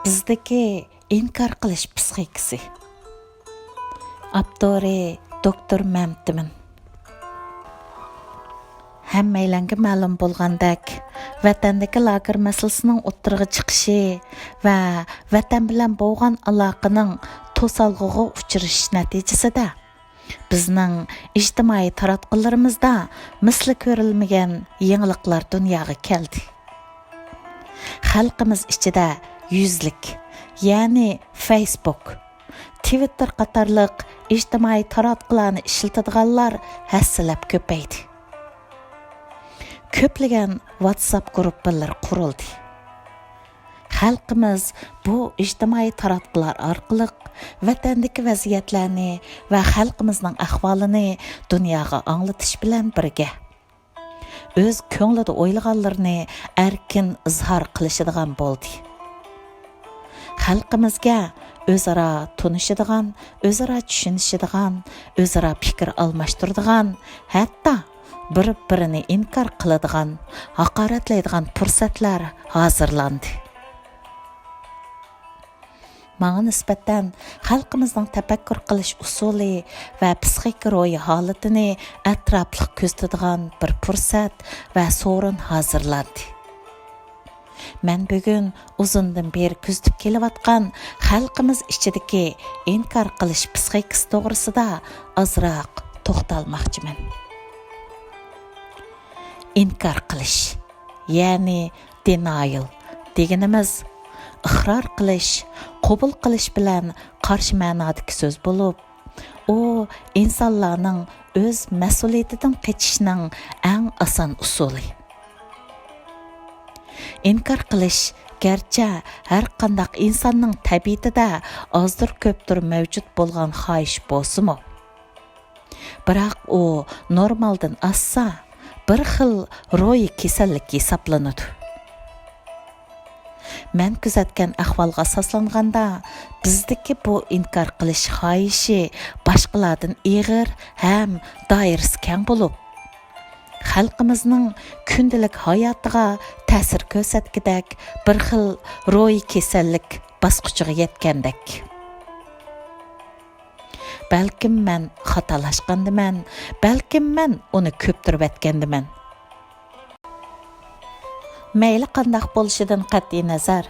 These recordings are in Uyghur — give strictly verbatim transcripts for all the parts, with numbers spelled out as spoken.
بىزدىكى ئىنكار قىلىش پسىخىكىسى. ئاپتورى دوكتور مەمتىمىن. ھەممەيلەنگە مەلۇم بولغاندەك، ۋەتەندىكى لاگېر مەسىلىسىنىڭ ئوتتۇرىغا چىقىشى ۋە ۋەتەن بىلەن بولغان ئالاقىنىڭ توسالغۇغا ئۇچرىشىش نەتىجىسىدە، بىزنىڭ ئىجتىمائىي تاراتقۇلىرىمىزدا مىسلى كۆرۈلمىگەن يېڭىلىقلار دۇنياغا كەلدى. خەلقىمىز ئىچىدە يۈزلۈك، يەنى فېيسبۇك، تىۋىتتېر قاتارلىق ئىجتىمائىي تاراتقۇلارنى ئىشلىتىدىغانلار ھەسسىلەپ كۆپەيدى. كۆپلىگەن ۋاتساپ گۇرۇپپىلىرى قۇرۇلدى. خەلقىمىز بۇ ئىجتىمائىي تاراتقۇلار ئارقىلىق ۋەتەندىكى ۋەزىيەتلەرنى ۋە خەلقىمىزنىڭ ئەھۋالىنى دۇنياغا ئاڭلىتىش بىلەن بىرگە، ئۆز كۆڭلىدە ئويلىغانلىرىنى ئەركىن ئىزھار قىلىشىدىغان بولدى. خەلقىمىزگە ئۆزئارا تونۇشىدىغان، ئۆزئارا چۈشىنىشىدىغان، ئۆزئارا پىكىر ئالماشتۇرىدىغان، ھەتتا بىر-بىرىنى ئىنكار قىلىدىغان، ھاقارەتلەيدىغان پۇرسەتلەر ھازىرلاندى. ماڭا نىسبەتەن خەلقىمىزنىڭ تەپەككۇر قىلىش ئۇسۇلى ۋە پسىخىكا روھىي ھالىتىنى ئەتراپلىق كۆزىتىدىغان بىر پۇرسەت ۋە سورۇن ھازىرلاندى. مەن بۈگۈن ئۇزۇندىن بېرى كۆزىتىپ كېلىۋاتقان خەلقىمىز ئىچىدىكى ئىنكار قىلىش پسىخىكىسى توغرىسىدا ئازراق توختالماقچىمەن. ئىنكار قىلىش، يەنى دېنايل دېگىنىمىز ئىقرار قىلىش، قوبۇل قىلىش بىلەن قارشى مەنادىكى سۆز بولۇپ، ئۇ ئىنسانلارنىڭ ئۆز مەسئۇلىيىتىدىن قېچىشنىڭ ئەڭ ئاسان ئۇسۇلى. ئىنكار قىلىش گەرچە ھەر قانداق ئىنساننىڭ تەبىئىتىدە ئازدۇر-كۆپتۇر مەۋجۇت بولغان خاھىش بولسىمۇ، بىراق ئۇ نورمالدىن ئاشسا، بىر خىل روھىي كېسەللىك ھېسابلىنىدۇ. مەن كۆزەتكەن ئەھۋالغا ئاساسلانغاندا، بىزدىكى بۇ ئىنكار قىلىش خاھىشى باشقىلاردىن ئېغىر ھەم دائىرىسى كەڭ بولۇپ، خەلقىمىزنىڭ كۈندىلىك ھاياتىغا تەسىر كۆرسەتكۈدەك بىر خىل روھىي كېسەللىك باسقۇچىغا يەتكەندەك. بەلكىم مەن خاتالاشقاندىمەن، بەلكىم مەن ئۇنى كۆپتۈرۈۋەتكەندىمەن. مەيلى قانداق بولۇشىدىن قەتئىينەزەر،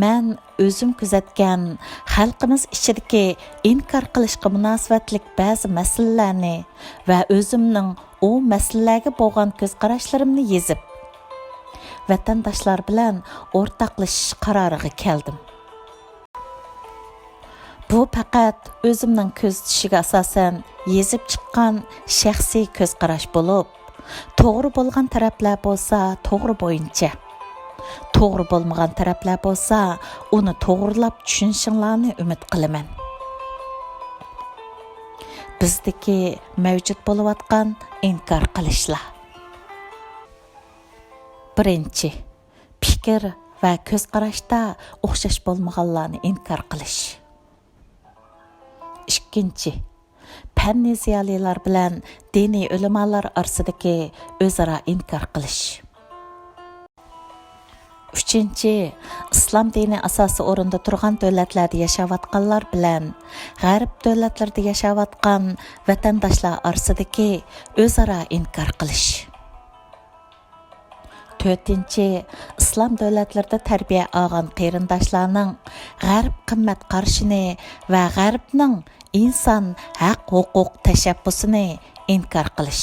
مەن ئۆزۈم كۆزەتكەن خەلقىمىز ئىچىدىكى ئىنكار قىلىشقا مۇناسىۋەتلىك بەزى مەسىلىلەرنى ۋە ئۆزۈمنىڭ ئۇ مەسىلىلەرگە بولغان كۆز قاراشلىرىمنى يېزىپ، ۋەتەنداشلار بىلەن ئورتاقلىشىش قارارىغا كەلدىم. بۇ پەقەت ئۆزۈمنىڭ كۆزىتىشىگە ئاساسەن يېزىپ چىققان شەخسىي كۆز قاراش بولۇپ، توغرا بولغان تەرەپلەر بولسا توغرا بويىچە، توغرا بولمىغان تەرەپلەر بولسا ئۇنى توغرىلاپ چۈشىنىشىڭلارنى ئۈمىد قىلىمەن. بىزدىكى مەۋجۇت بولۇۋاتقان ئىنكار قىلىشلار. بىرىنچى، پىكىر ۋە كۆز قاراشتا ئوخشاش بولمىغانلارنى ئىنكار قىلىش. ئىككىنچى، پەننىي زىيالىيلار بىلەن دىنىي ئۆلىمالار ئارىسىدىكى ئۆزئارا ئىنكار قىلىش. ئۈچىنچى، ئىسلام دىنى ئاساسىي ئورۇندا تۇرغان دۆلەتلەردە ياشاۋاتقانلار بىلەن غەرب دۆلەتلىرىدە ياشاۋاتقان ۋەتەنداشلار ئارىسىدىكى ئۆزئارا ئىنكار قىلىش. تۆتىنچى، ئىسلام دۆلەتلىرىدە تەربىيە ئالغان قېرىنداشلارنىڭ غەرب قىممەت قارىشىنى ۋە غەربنىڭ ئىنسان ھەق ھوقۇق تەشەببۇسىنى ئىنكار قىلىش.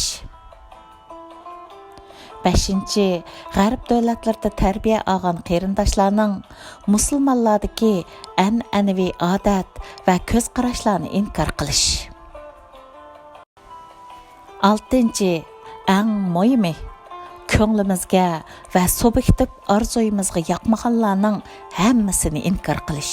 بەشىنچى، غەرب دۆلەتلىرىدە تەربىيە ئالغان قېرىنداشلارنىڭ مۇسۇلمانلاردىكى ئەنئەنىۋى ئادەت ۋە كۆز قاراشلارنى ئىنكار قىلىش. ئالتىنچى، ئەڭ مۇھىمى، كۆڭلىمىزگە ۋە سۇبيېكتىپ ئارزۇيىمىزغا ياقمىغانلارنىڭ ھەممىسىنى ئىنكار قىلىش.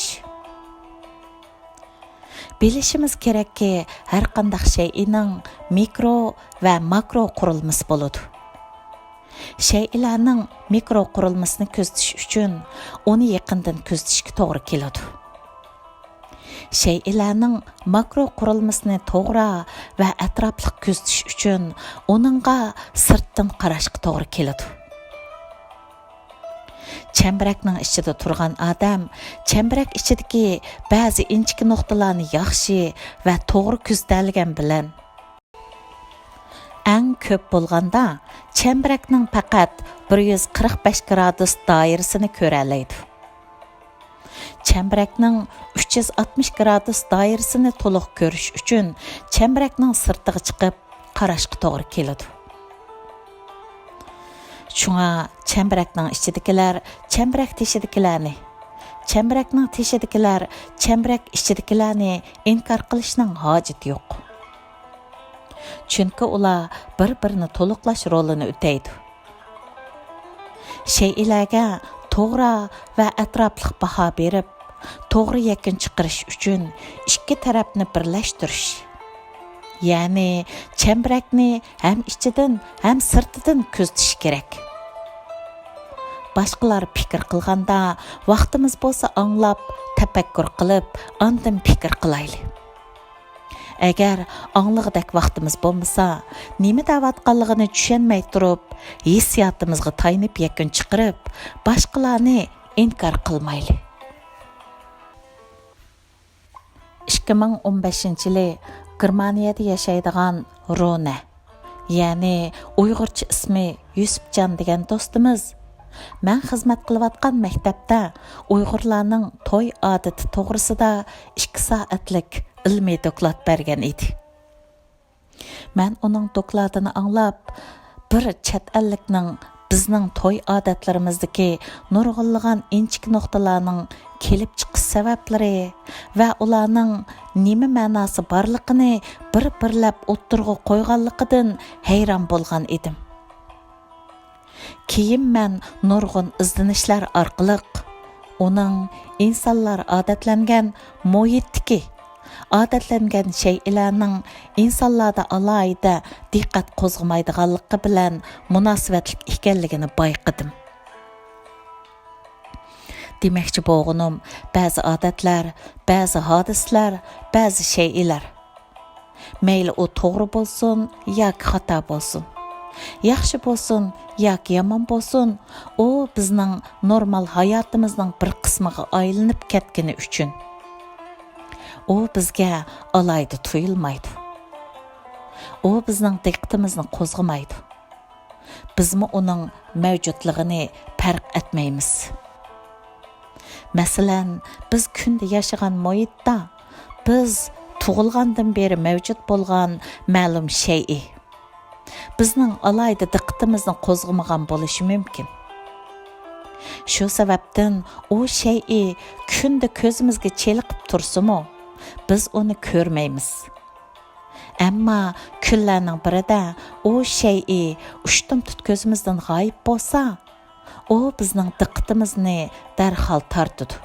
بىلىشىمىز كېرەككى، ھەر قانداق شەيئىنىڭ مىكرو ۋە ماكرو قۇرۇلمىسى بولىدۇ. شەيئىلەرنىڭ مىكرو قۇرۇلمىسىنى كۆزىتىش ئۈچۈن ئۇنى يېقىندىن كۆزىتىشكە توغرا كېلىدۇ. شەيئىلەرنىڭ ماكرو قۇرۇلمىسىنى توغرا ۋە ئەتراپلىق كۆزىتىش ئۈچۈن ئۇنىڭغا سىرتتىن قاراشقا توغرا كېلىدۇ. چەمبىرەكنىڭ ئىچىدە تۇرغان ئادەم چەمبىرەك ئىچىدىكى بەزى ئىنچىكە نۇقتىلارنى ياخشى ۋە توغرا كۆزىتەلىگەن بىلەن، ئەڭ كۆپ بولغاندا چەمبىرەكنىڭ پەقەت بىر يۈز قىرىق بەش گرادۇس دائىرىسىنى كۆرەلەيدۇ. چەمبىرەكنىڭ ئۈچ يۈز ئاتمىش گرادۇس دائىرىسىنى تولۇق كۆرۈش ئۈچۈن چەمبىرەكنىڭ سىرتىغا چىقىپ قاراشقا توغرا كېلىدۇ. شۇڭا چەمبىرەكنىڭ ئىچىدىكىلەر چەمبىرەك تېشىدىكىلەرنى، چەمبىرەكنىڭ تېشىدىكىلەر چەمبىرەك ئىچىدىكىلەرنى ئىنكار قىلىشنىڭ ھاجىتى يوق. چۈنكى ئۇلار بىر-بىرىنى تولۇقلاش رولىنى ئۆتەيدۇ. شەيئىلەرگە توغرا ۋە ئەتراپلىق باھا بېرىپ، توغرا يەكۈن چىقىرىش ئۈچۈن ئىككى تەرەپنى بىرلەشتۈرۈش، يەنى چەمبىرەكنى ھەم ئىچىدىن، ھەم سىرتىدىن كۆزىتىش كېرەك. باشقىلار پىكىر قىلغاندا، ۋاقتىمىز بولسا ئاڭلاپ، تەپەككۇر قىلىپ، ئاندىن پىكىر قىلايلى. ئەگەر ئاڭلىغۇدەك ۋاقتىمىز بولمىسا، نېمە دەۋاتقانلىقىنى چۈشەنمەي تۇرۇپ، ھېسسىياتىمىزغا تايىنىپ يەكۈن چىقىرىپ، باشقىلارنى ئىنكار قىلمايلى. ئىككى مىڭ ئون بەشىنچى يىلى گېرمانىيەدە ياشايدىغان رونە، يەنى ئۇيغۇرچە ئىسمى يۈسۈپجان دېگەن دوستىمىز، مەن خىزمەت قىلىۋاتقان مەكتەپتە ئۇيغۇرلارنىڭ توي ئادىتى توغرىسىدا ئىككى سائەتلىك ئىلمىي دوكلات بەرگەن ئىدى. مەن ئۇنىڭ دوكلاتىنى ئاڭلاپ، بىر چەت ئەللىكنىڭ بىزنىڭ توي ئادەتلىرىمىزدىكى نۇرغۇنلىغان ئىنچىكە نۇقتىلارنىڭ كېلىپ چىقىش سەۋەبلىرى ۋە ئۇلارنىڭ نېمە مەناسى بارلىقىنى بىر-بىرلەپ ئوتتۇرىغا قويغانلىقىدىن ھەيران بولغان ئىدىم. كېيىن مەن نۇرغۇن ئىزدىنىشلەر ئارقىلىق ئۇنىڭ ئىنسانلار ئادەتلەنگەن مۇھىتتىكى ئادەتلەنگەن شەيئىلەرنىڭ ئىنسانلاردا ئالاھىدە دىققەت قوزغىمايدىغانلىقى بىلەن مۇناسىۋەتلىك ئىكەنلىكىنى بايقىدىم. دېمەكچى بولغىنىم، بەزى ئادەتلەر، بەزى ھادىسىلەر، بەزى شەيئىلەر، مەيلى ئۇ توغرا بولسۇن ياكى خاتا بولسۇن، ياخشى بولسۇن ياكى يامان بولسۇن، ئۇ بىزنىڭ نورمال ھاياتىمىزنىڭ بىر قىسمىغا ئايلىنىپ كەتكىنى ئۈچۈن، ئۇ بىزگە ئالاھىدە تۇيۇلمايدۇ. ئۇ بىزنىڭ دىققىتىمىزنى قوزغىمايدۇ. بىزمۇ ئۇنىڭ مەۋجۇتلۇقىنى پەرق ئەتمەيمىز. مەسىلەن، بىز كۈندە ياشىغان مۇھىتتا بىز تۇغۇلغاندىن بېرى مەۋجۇت بولغان مەلۇم شەيئى بىزنىڭ ئالاھىدە دىققىتىمىزنى قوزغىمىغان بولۇشى مۇمكىن. شۇ سەۋەبتىن ئۇ شەيئى كۈندە كۆزىمىزگە چېلىقىپ تۇرسىمۇ، بىز ئۇنى كۆرمەيمىز. ئەمما كۈنلەرنىڭ بىرىدە ئۇ شەيئى ئۇشتۇمتۇت كۆزىمىزدىن غايىب بولسا، ئۇ بىزنىڭ دىققىتىمىزنى دەرھال تارتىدۇ.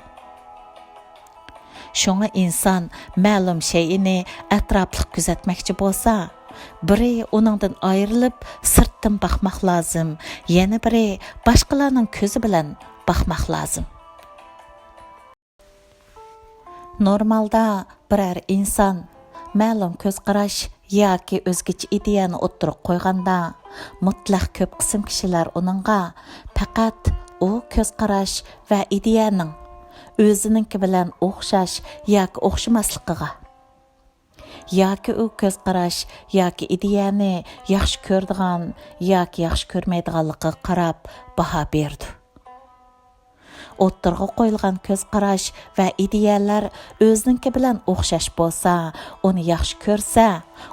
شۇڭا ئىنسان مەلۇم شەيئىنى ئەتراپلىق كۆزەتمەكچى بولسا، بىرى ئۇنىڭدىن ئايرىلىپ سىرتتىن باقماق لازىم، يەنە بىرى باشقىلارنىڭ كۆزى بىلەن باقماق لازىم. نورمالدا بىرەر ئىنسان مەلۇم كۆز قاراش ياكى ئۆزگىچە ئىدىيەنى ئوتتۇرىغا قويغاندا، مۇتلەق كۆپ قىسىم كىشىلەر ئۇنىڭغا پەقەت ئۇ كۆز قاراش ۋە ئىدىيەنىڭ ئۆزىنىڭكى بىلەن ئوخشاش ياكى ئوخشىماسلىقىغا، ياكى ئۇ كۆز قاراش ياكى ئىدىيەنى ياخشى كۆرىدىغان ياكى ياخشى كۆرمەيدىغانلىقىغا قاراپ باھا بېرىدۇ. ئوتتۇرىغا قويۇلغان كۆز قاراش ۋە ئىدىيەلەر ئۆزىنىڭكى بىلەن ئوخشاش بولسا، ئۇنى ياخشى كۆرسە،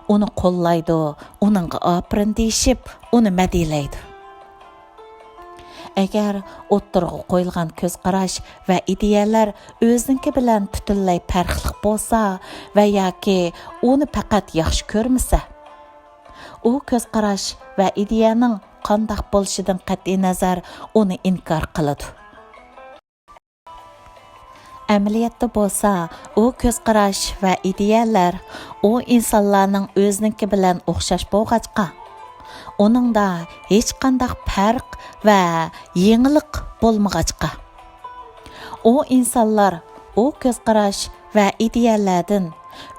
ئۇنى قوللايدۇ، ئۇنىڭغا ئاپىرىن دېيىشىپ، ئۇنى مەدھىيەلەيدۇ. ئەگەر ئوتتۇرىغا قويۇلغان كۆز قاراش ۋە ئىدىيەلەر ئۆزىنىڭكى بىلەن پۈتۈنلەي پەرقلىق بولسا ۋە ياكى ئۇنى پەقەت ياخشى كۆرمىسە، ئۇ كۆز قاراش ۋە ئىدىيەنىڭ قانداق بولۇشىدىن قەتئىينەزەر ئۇنى ئىنكار قىلىدۇ. ئەمەلىيەتتە بولسا، ئۇ كۆز قاراش ۋە ئىدىيەلەر ئۇ ئىنسانلارنىڭ ئۆزىنىڭكى بىلەن ئوخشاش بولغاچقا، ئۇنىڭدا ھېچقانداق پەرق ۋە يېڭىلىق بولمىغاچقا، ئۇ ئىنسانلار ئۇ كۆز قاراش ۋە ئىدىيەلەردىن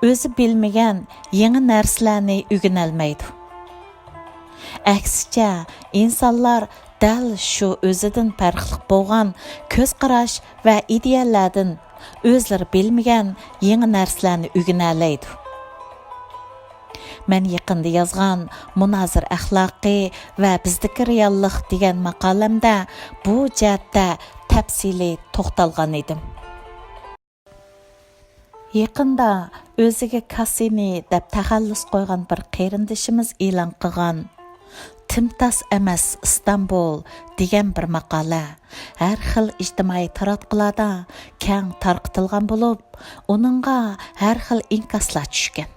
ئۆزى بىلمىگەن يېڭى نەرسىلەرنى ئۆگىنەلمەيدۇ. ئەكسىچە، ئىنسانلار دەل شۇ ئۆزىدىن پەرقلىق بولغان كۆز قاراش ۋە ئىدىيەلەردىن ئۆزلىرى بىلمىگەن يېڭى نەرسىلەرنى ئۆگىنەلەيدۇ. مەن يېقىندا يازغان مۇنازىرە ئەخلاقى ۋە بىزدىكى رېئاللىق دېگەن ماقالەمدە بۇ جەھەتتە تەپسىلىي توختالغان ئىدىم. يېقىندا ئۆزىگە كاسسىنى دەپ تەخەللۇس قويغان بىر قېرىندىشىمىز ئېلان قىلغان تىمتاس ئەمەس ئىستانبۇل دېگەن بىر ماقالە ھەر خىل ئىجتىمائىي تاراتقۇلاردا كەڭ تارقىتىلغان بولۇپ، ئۇنىڭغا ھەر خىل ئىنكاسلار چۈشكەن.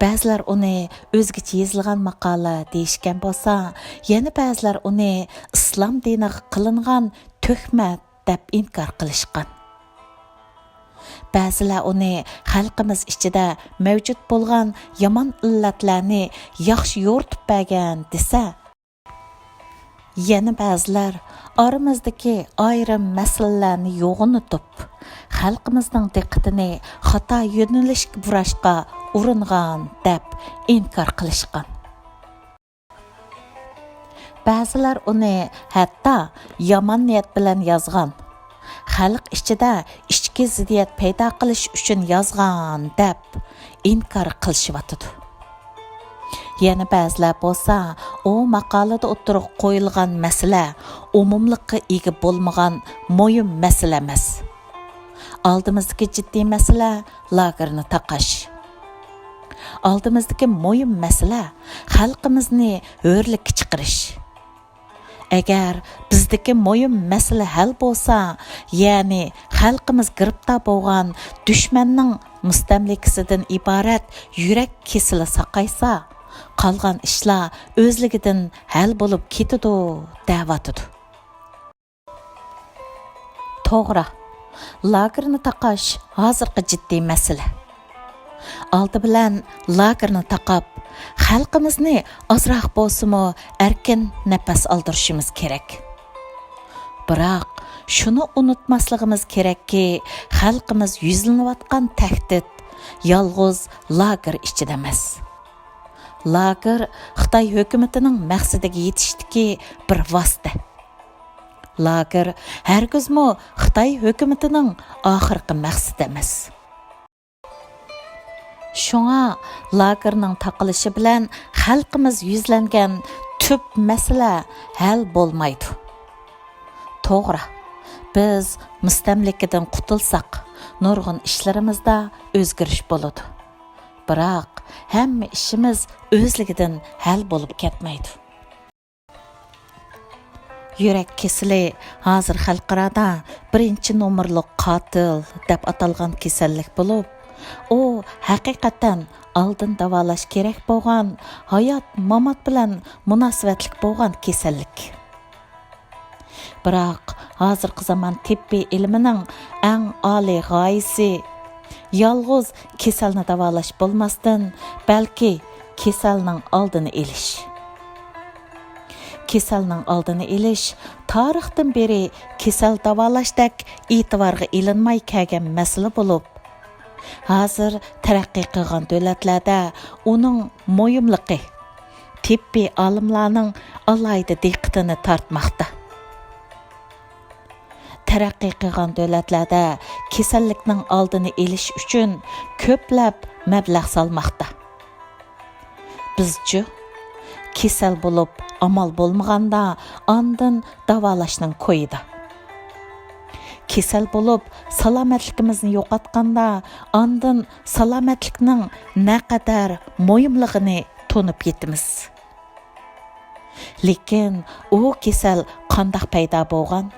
بەزىلەر ئۇنى ئۆزگىچە يېزىلغان ماقالە دېيىشكەن بولسا، يەنە بەزىلەر ئۇنى ئىسلام دىنىغا قىلىنغان تۆھمەت دەپ ئىنكار قىلىشقان. بەزىلەر ئۇنى خەلقىمىز ئىچىدە مەۋجۇت بولغان يامان ئىللەتلەرنى ياخشى يورۇتۇپ بەرگەن دېسە، يەنە بەزىلەر ئارىمىزدىكى ئايرىم مەسىلىلەرنى يوغىنىتىپ، خەلقىمىزنىڭ دىققىتىنى خاتا يۆنىلىشكە بۇراشقا ئۇرۇنغان دەپ ئىنكار قىلىشقان. بەزىلەر ئۇنى ھەتتا يامان نىيەت بىلەن يازغان، خەلق ئىچىدە ئىچكى زىددىيەت پەيدا قىلىش ئۈچۈن يازغان دەپ ئىنكار قىلىشىۋاتىدۇ. يەنە بەزىلەر بولسا ئۇ ماقالىدە ئوتتۇرىغا قويۇلغان مەسىلە ئومۇملۇققا ئىگە بولمىغان مۇھىم مەسىلە ئەمەس. ئالدىمىزدىكى جىددىي مەسىلە لاگېرنى تاقاش. ئالدىمىزدىكى مۇھىم مەسىلە خەلقىمىزنى ھۆرلۈككە چىقىرىش. ئەگەر بىزدىكى مۇھىم مەسىلە ھەل بولسا، يەنى خەلقىمىز گىرىپتار بولغان دۈشمەننىڭ مۇستەملىكىسىدىن ئىبارەت يۈرەك كېسىلى ساقايسا، قالغان ئىشلار ئۆزلۈكىدىن ھەل بولۇپ كېتىدۇ، دەۋاتىدۇ. توغرا، لاگېرنى تاقاش ھازىرقى جىددىي مەسىلە. ئالدى بىلەن لاگېرنى تاقاپ، خەلقىمىزنى ئازراق بولسىمۇ ئەركىن نەپەس ئالدۇرۇشىمىز كېرەك. بىراق، شۇنى ئۇنتۇماسلىقىمىز كېرەككى، خەلقىمىز يۈزلىنىۋاتقان تەھدىت يالغۇز لاگېر ئىچىدە ئەمەس. لاگېر خىتاي ھۆكۈمىتىنىڭ مەقسىتىگە يېتىشتىكى بىر ۋاسىتە. لاگېر ھەرگىزمۇ خىتاي ھۆكۈمىتىنىڭ ئاخىرقى مەقسىتى ئەمەس. شۇڭا لاگېرنىڭ تاقىلىشى بىلەن خەلقىمىز يۈزلەنگەن تۈپ مەسىلە ھەل بولمايدۇ. توغرا، بىز مۇستەملىكىدىن قۇتۇلساق، نۇرغۇن ئىشلىرىمىزدا ئۆزگىرىش بولىدۇ. بىراق، ھەممە ئىشىمىز ئۆزلۈكىدىن ھەل بولۇپ كەتمەيدۇ. يۈرەك كېسىلى ھازىر خەلقئارادا بىرىنچى نومۇرلۇق قاتىل دەپ ئاتالغان كېسەللىك بولۇپ، ئۇ ھەقىقەتەن ئالدىن داۋالاش كېرەك بولغان، ھايات-مامات بىلەن مۇناسىۋەتلىك بولغان كېسەللىك. بىراق، ھازىرقى زامان تېببىي ئىلمىنىڭ ئەڭ ئالىي غايىسى يالغۇز كېسەلنى داۋالاش بولماستىن، بەلكى كېسەلنىڭ ئالدىنى ئېلىش. كېسەلنىڭ ئالدىنى ئېلىش تارىختىن بېرى كېسەل داۋالاشتەك ئېتىبارغا ئېلىنماي كەلگەن مەسىلە بولۇپ، ھازىر تەرەققىي قىلغان دۆلەتلەردە ئۇنىڭ مۇھىملىقى تېببىي ئالىملارنىڭ ئالاھىدە دىققىتىنى تارتماقتا. تەرەققىي قىلغان دۆلەتلەردە كېسەللىكنىڭ ئالدىنى ئېلىش ئۈچۈن كۆپلەپ مەبلەغ سالماقتا. بىزچۇ؟ كېسەل بولۇپ ئامال بولمىغاندا، ئاندىن داۋالاشنىڭ كويىدا. كېسەل بولۇپ سالامەتلىكىمىزنى يوقاتقاندا، ئاندىن سالامەتلىكنىڭ نەقەدەر مۇھىملىقىنى تونۇپ يېتىمىز. لېكىن ئۇ كېسەل قانداق پەيدا بولغان؟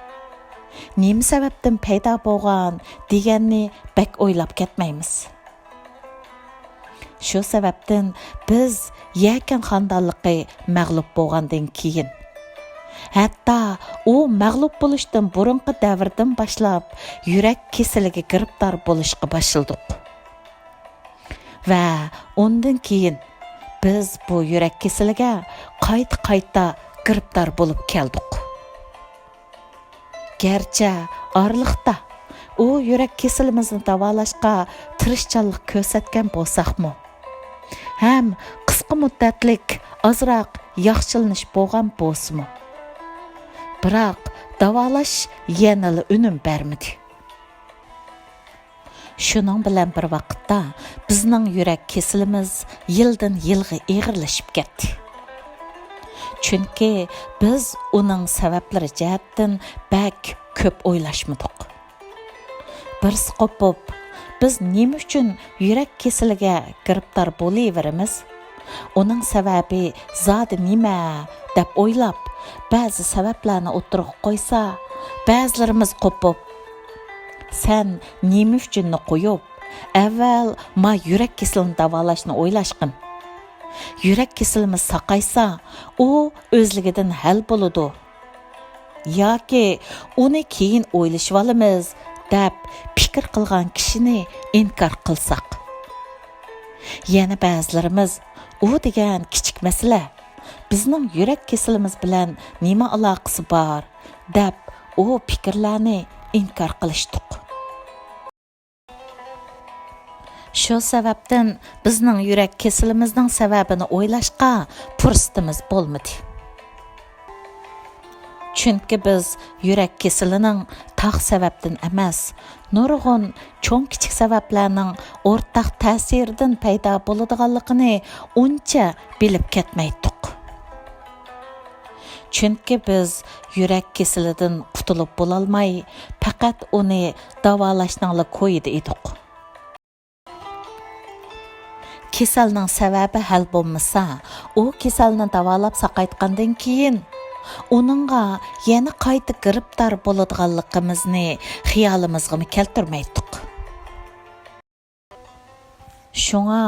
نېمە سەۋەبتىن پەيدا بولغان دېگەننى بەك ئويلاپ كەتمەيمىز. شۇ سەۋەبتىن بىز يەكەن خانىدانلىقى مەغلۇپ بولغاندىن كېيىن، ھەتتا ئۇ مەغلۇپ بولۇشتىن بۇرۇنقى دەۋردىن باشلاپ يۈرەك كېسىلىگە گىرىپتار بولۇشقا باشلىدۇق. ۋە ئۇندىن كېيىن بىز بۇ يۈرەك كېسىلىگە قايتا-قايتا گىرىپتار بولۇپ كەلدۇق. گەرچە ئارىلىقتا ئۇ يۈرەك كېسىلىمىزنى داۋالاشقا تىرىشچانلىق كۆرسەتكەن بولساقمۇ، ھەم قىسقا مۇددەتلىك ئازراق ياخشىلىنىش بولغان بولسىمۇ، بىراق داۋالاش يەنىلا ئۈنۈم بەرمىدى. شۇنىڭ بىلەن بىر ۋاقىتتا، بىزنىڭ يۈرەك كېسىلىمىز يىلدىن يىلغا ئېغىرلىشىپ كەتتى. چۈنكى بىز ئۇنىڭ سەۋەبلىرى جەھەتتىن بەك كۆپ ئويلاشمىدۇق. بىرسى قوپۇپ، بىز نېمە ئۈچۈن يۈرەك كېسىلىگە گىرىپتار بولۇۋېرىمىز؟ ئۇنىڭ سەۋەبى زادى نېمە؟ دەپ ئويلاپ، بەزى سەۋەبلەرنى ئوتتۇرىغا قويسا، بەزىلىرىمىز قوپۇپ، سەن نېمە ئۈچۈننى قويۇپ، ئەۋۋەل ما يۈرەك كېسىلىنى داۋالاشنى ئويلاشقىن. يۈرەك كېسىلىمىز ساقايسا، ئۇ ئۆزلۈكىدىن ھەل بولىدۇ. ياكى ئۇنى كېيىن ئويلىشىۋالىمىز، دەپ پىكىر قىلغان كىشىنى ئىنكار قىلساق. يەنە بەزىلىرىمىز، ئۇ دېگەن كىچىك مەسىلە، بىزنىڭ يۈرەك كېسىلىمىز بىلەن نېمە ئالاقىسى بار؟ دەپ ئۇ پىكىرلەرنى ئىنكار قىلىشتۇق. شۇ سەۋەبتىن بىزنىڭ يۈرەك كېسىلىمىزنىڭ سەۋەبىنى ئويلاشقا پۇرسىتىمىز بولمىدى. چۈنكى بىز يۈرەك كېسىلىنىڭ تاق سەۋەبتىن ئەمەس، نۇرغۇن چوڭ-كىچىك سەۋەبلەرنىڭ ئورتاق تەسىرىدىن پەيدا بولىدىغانلىقىنى ئۇنچە بىلىپ كەتمەيتتۇق. چۈنكى بىز يۈرەك كېسىلىدىن قۇتۇلۇپ بولالماي، پەقەت ئۇنى داۋالاشنىڭلا كويىدا ئىدۇق. كېسەلنىڭ سەۋەبى ھەل بولمىسا، ئۇ كېسەلنى داۋالاپ ساقايتقاندىن كېيىن، ئۇنىڭغا يەنە قايتا گىرىپتار بولىدىغانلىقىمىزنى خىيالىمىزغىمۇ كەلتۈرمەيتتۇق. شۇڭا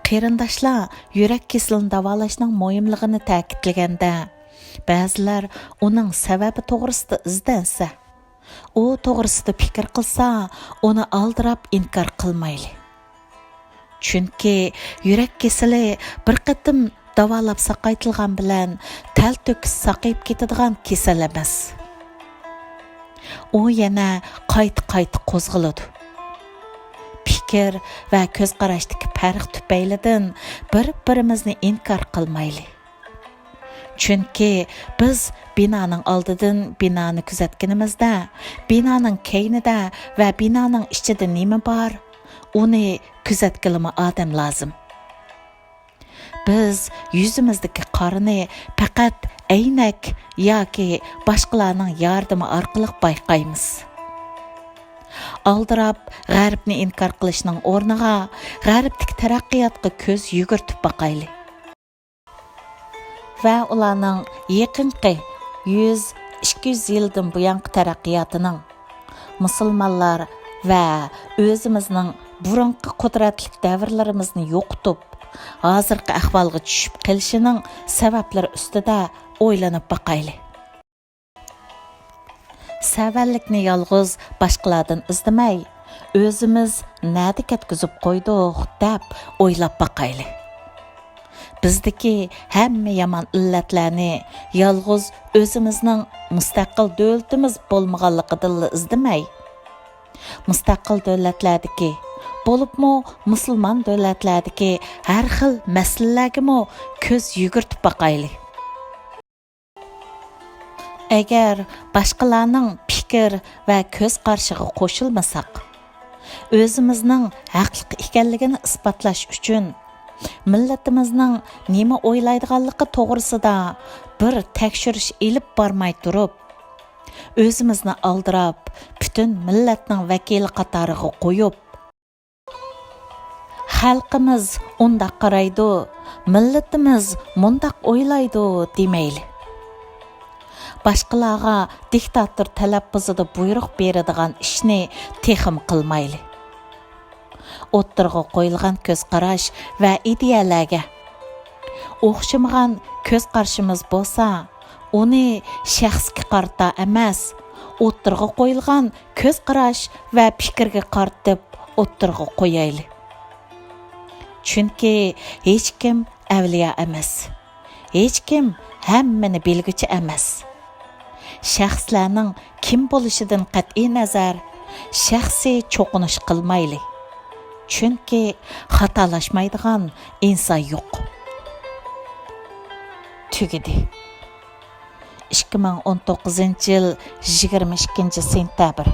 قېرىنداشلار يۈرەك كېسىلىنى داۋالاشنىڭ مۇھىملىقىنى تەكىتلىگەندە، بەزىلەر ئۇنىڭ سەۋەبى توغرىسىدا ئىزدەنسە، ئۇ توغرىسىدا پىكىر قىلسا، ئۇنى ئالدىراپ ئىنكار قىلمايلى. چۈنكى يۈرەك كېسىلى بىر قېتىم داۋالاپ ساقايتىلغان بىلەن تەلتۆكۈس ساقىيىپ كېتىدىغان كېسەل ئەمەس. ئۇ يەنە قايتا-قايتا قوزغىلىدۇ. پىكىر ۋە كۆز قاراشتىكى پەرق تۈپەيلىدىن بىر-بىرىمىزنى ئىنكار قىلمايلى. چۈنكى بىز بىنانىڭ ئالدىدىن بىنانى كۆزەتكىنىمىزدە، بىنانىڭ كەينىدە ۋە بىنانىڭ ئىچىدە نېمە بار، ئۇنى كۆزەتكىلىمۇ ئادەم لازىم. بىز يۈزىمىزدىكى قارىنى پەقەت ئەينەك ياكى باشقىلارنىڭ ياردىمى ئارقىلىق بايقايمىز. ئالدىراپ غەربنى ئىنكار قىلىشنىڭ ئورنىغا غەربتىكى تەرەققىياتقا كۆز يۈگۈرتۈپ باقايلى. ۋە ئۇلارنىڭ يېقىنقى يۈز، ئىككى يۈز يىلدىن بۇيانقى تەرەققىياتىنىڭ، مۇسۇلمانلار ۋە ئۆزىمىزنىڭ بۇرۇنقى قۇدرەتلىك دەۋرلىرىمىزنى يوقىتىپ، ھازىرقى ئەھۋالغا چۈشۈپ قېلىشىنىڭ سەۋەبلىرى ئۈستىدە ئويلىنىپ باقايلى. سەۋەنلىكنى يالغۇز باشقىلاردىن ئىزدىمەي، ئۆزىمىز نەدە كەتكۈزۈپ قويدۇق دەپ ئويلاپ باقايلى. بىزدىكى ھەممە يامان ئىللەتلەرنى يالغۇز ئۆزىمىزنىڭ مۇستەقىل دۆلىتىمىز بولمىغانلىقىدىنلا ئىزدىمەي، مۇستەقىل دۆلەتلەردىكى، بولۇپمۇ مۇسۇلمان دۆلەتلەردىكى ھەر خىل مەسىلىلەرگىمۇ كۆز يۈگۈرتۈپ باقايلى. ئەگەر باشقىلارنىڭ پىكىر ۋە كۆز قارىشىغا قوشۇلمىساق، ئۆزىمىزنىڭ ھەقلىق ئىكەنلىكىنى ئىسپاتلاش ئۈچۈن، مىللىتىمىزنىڭ نېمە ئويلايدىغانلىقى توغرىسىدا بىر تەكشۈرۈش ئېلىپ بارماي تۇرۇپ، ئۆزىمىزنى ئالدىراپ، پۈتۈن مىللەتنىڭ ۋەكىلى قاتارىغا قويۇپ، خەلقىمىز ئۇنداق قارايدۇ، مىللىتىمىز مۇنداق ئويلايدۇ دېمەيلى. باشقىلارغا دىكتاتور تەلەپپۇزىدا بۇيرۇق بېرىدىغان ئىشنى تېخىمۇ قىلمايلى. ئوتتۇرىغا قويۇلغان كۆز قاراش ۋە ئىدىيەلەرگە ئوخشىمىغان كۆز قارىشىمىز بولسا، ئۇنى شەخسكە قارىتا ئەمەس، ئوتتۇرىغا قويۇلغان كۆز قاراش ۋە پىكىرگە قارىتىپ ئوتتۇرىغا قويايلى. چۈنكى ھېچكىم ئەۋلىيا ئەمەس. ھېچكىم ھەممىنى بىلگۈچى ئەمەس. شەخسلەرنىڭ كىم بولۇشىدىن قەتئىينەزەر، شەخسىي چوقۇنۇش قىلمايلى. چۈنكى خاتالاشمايدىغان ئىنسان يوق. تۈگىدى. ئىككى مىڭ ئون توققۇزىنچى يىل يىگىرمە ئىككىنچى سېنتەبىر.